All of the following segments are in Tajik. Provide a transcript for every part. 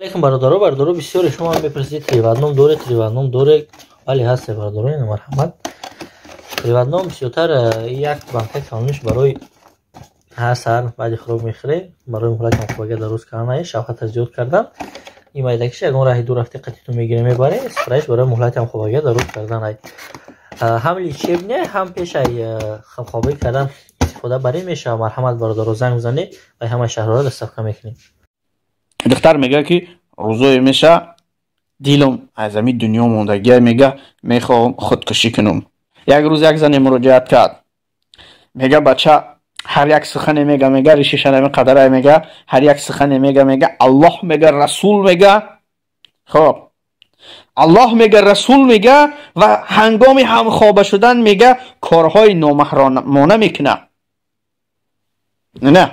Алейкум, бародаро, бародаро, бисёре шумо мепурсед, три в одном доре, три в одном доре. Бале, ҳасте, бародаро, ина марҳамат. Три в одном бисёртар як банка калониш барои ҳар сар баъди хӯрок мехӯре, барои муҳлати ҳамхобагӣ дароз кардан, шавқата зиёд кардан. Ин майдакиш ягон раҳи дур рафти, қатиту мегире, мебаре, спрайш барои муҳлати ҳамхобагӣ дароз кардан. Ай ҳам лечебный, ҳам пешай ҳамхобагӣ кардан истифода барӣ мешавад. Марҳамат, бародаро, занг бизанед ва ҳамаи шаҳрҳоро доставка мекунем. Духтар мега, ки рӯзое меша, дилам аз ами дунё мондагия, мега, мехоҳам худкушӣ кунам. Як рӯз як зане муроҷиат кард, мега, бача ҳар як сухане мега, мега, ришишанами қадарай, мега, ҳар як сухане мега, мега, Аллоҳ мега, Расул мега, хоб, Аллоҳ мега, Расул мега, ва ҳангоми ҳамхоба шудан, мега, корҳои номаҳрамона мекуна. Не,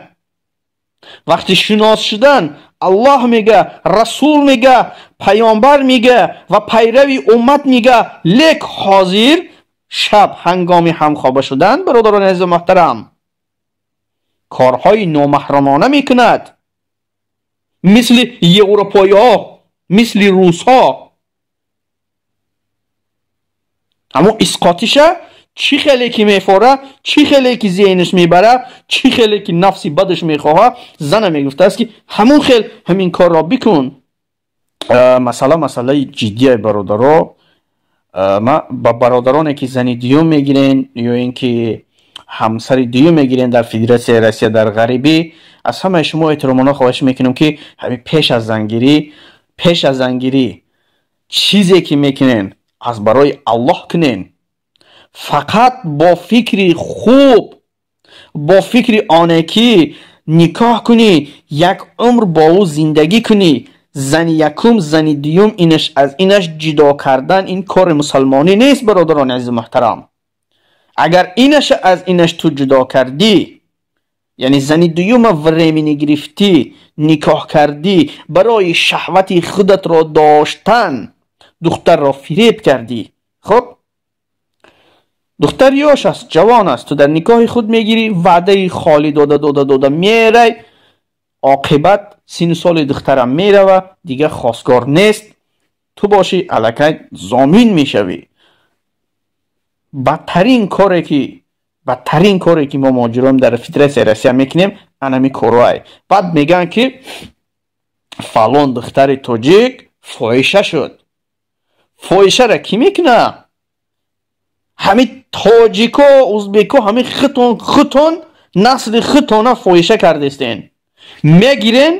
вақти шинос шудан Аллоҳ мега, Расул мега, паёмбар мега ва пайрави уммат мега, лек ҳозир шаб ҳангоми ҳамхоба шудан, бародарони азизу муҳтарам, корҳои номаҳрамона мекунад, мисли европоиҳо, мисли русҳо. Аммо исқотиша чӣ хеле ки мефора, чӣ хеле ки зеҳнаш мебара, чӣ хеле ки нафси бадаш мехоҳа, зана мегуфтааст, ки ҳамун хел ҳамин корро бикун. Масъала масъалаи ҷиддие, бародаро. Ма ба бародароне, ки зани дуюм мегирен ё ин ки ҳамсари дуюм мегирен дар Федератсияи Россия, дар ғарибӣ, аз ҳамаи шумо эҳтиромона хоҳиш мекунам, ки ҳамин пеш аз зангирӣ чизе ки мекунен, аз барои Аллоҳ кунен, фақат бо фикри хуб, бо фикри оне ки никоҳ кунӣ, як умр бо ӯ зиндагӣ кунӣ. Зани якум, зани дуюм, инаш аз инаш ҷудо кардан ин кори мусалмонӣ нест, бародарони азизу муҳтарам. Агар инаша аз инаш ту ҷудо кардӣ, яъне зани дуюма временно гирифтӣ, никоҳ кардӣ, барои шаҳвати худатро доштан духтарро фиреб кардӣ. Хуб, духтар ёш аст, ҷавон аст, ту дар никоҳи худ мегирӣ, ваъдаи холӣ дода, дода, дода мерай, оқибат сину соли духтарам мерава, дигар хостгор нест, ту бошӣ, аллакай зомин мешавӣ. Бадтарин коре ки мо муҳоҷирон дар Федератсияи Россия мекунем, анами корҳое. Баъд мегӯянд, ки фалон духтари тоҷик фоҳиша шуд. Фоҳишара кӣ мекуна? Ҳами тоҷико, узбеко, ҳами хитон, хитон насли хитона фоҳиша кардестен. Мегирен,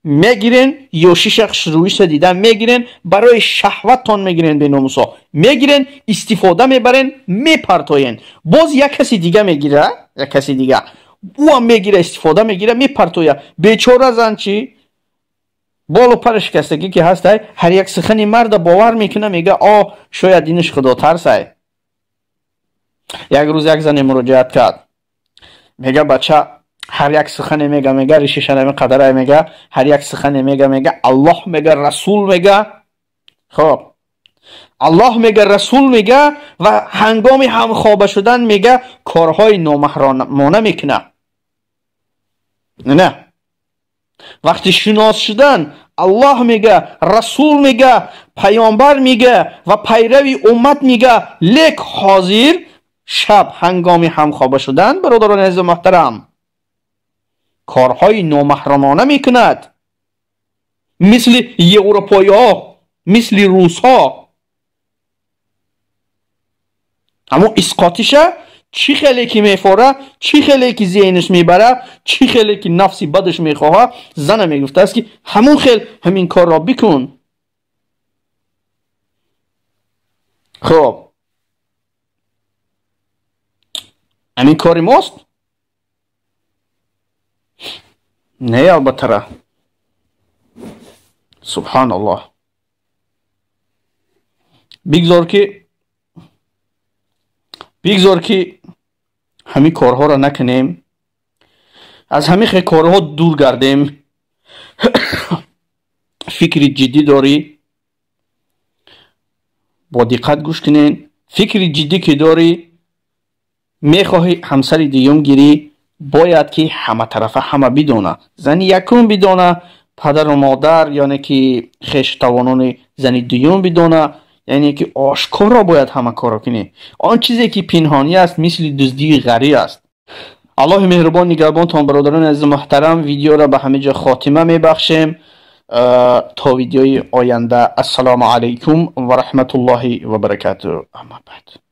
мегирен, ёшиша, хушрӯиша дида мегирен, барои шаҳваттон мегирен, беномусо мегирен, истифода мебарен, мепартоен. Боз як каси дига мегира, як каси дига, ӯам мегира, истифода мегира, мепартоя. Бечора зан чӣ, болу пари шикастагӣ ки ҳастай, ҳар як сухани марда бовар мекуна, мега, о, шояд иниш худотарсай. Як рӯз як зане муроҷиат кард, мега, бача ҳар як сухане мега, мега, ришишанами қадарай, мега, ҳар як сухане мега, мега, Аллоҳ мега, Расул мега, хоб, Аллоҳ мега, Расул мега, ва ҳангоми ҳамхоба шудан, мега, корҳои номаҳрамона мекуна. Не, вақти шинос шудан Аллоҳ мега, Расул мега, паёмбар мега ва пайрави уммат мега, лек ҳозир шаб ҳангоми ҳамхоба шудан, бародарони азизу муҳтарам, корҳои номаҳрамона мекунад, мисли европоиҳо, мисли русҳо. Аммо исқотиша чӣ хеле ки мефора, чӣ хеле ки зеҳнаш мебара, чӣ хеле ки нафси бадаш мехоҳа, зана мегуфтааст, ки ҳамун хел ҳамин корро бикун. Хуб, ҳамин кори мост? Не, албаттара. Субҳаналлоҳ. Бигзор ки ҳамин корҳоро накунем, аз ҳамин хел корҳо дур гардем. Фикри ҷиддӣ дорӣ, бо диққат гӯш кунен. Фикри ҷиддӣ ки дорӣ, мехоҳӣ ҳамсари дуюм гирӣ, бояд ки ҳаматарафа ҳама бидона, зани якум бидона. Падару модар, яъне ки хештавонони зани дуюм бидона, яъне ки ошкоро бояд ҳама корро кунӣ. Он чизе ки пинҳонӣ аст, мисли дуздии ғарӣ аст. Аллоҳи меҳрубон нигаҳбонтон. Бародарони азизи муҳтарам, видеоро ба ҳамин ҷо хотима мебахшем. То видеои оянда, ассалому алайкум ва раҳматуллоҳи ва баракату. Амма баъд.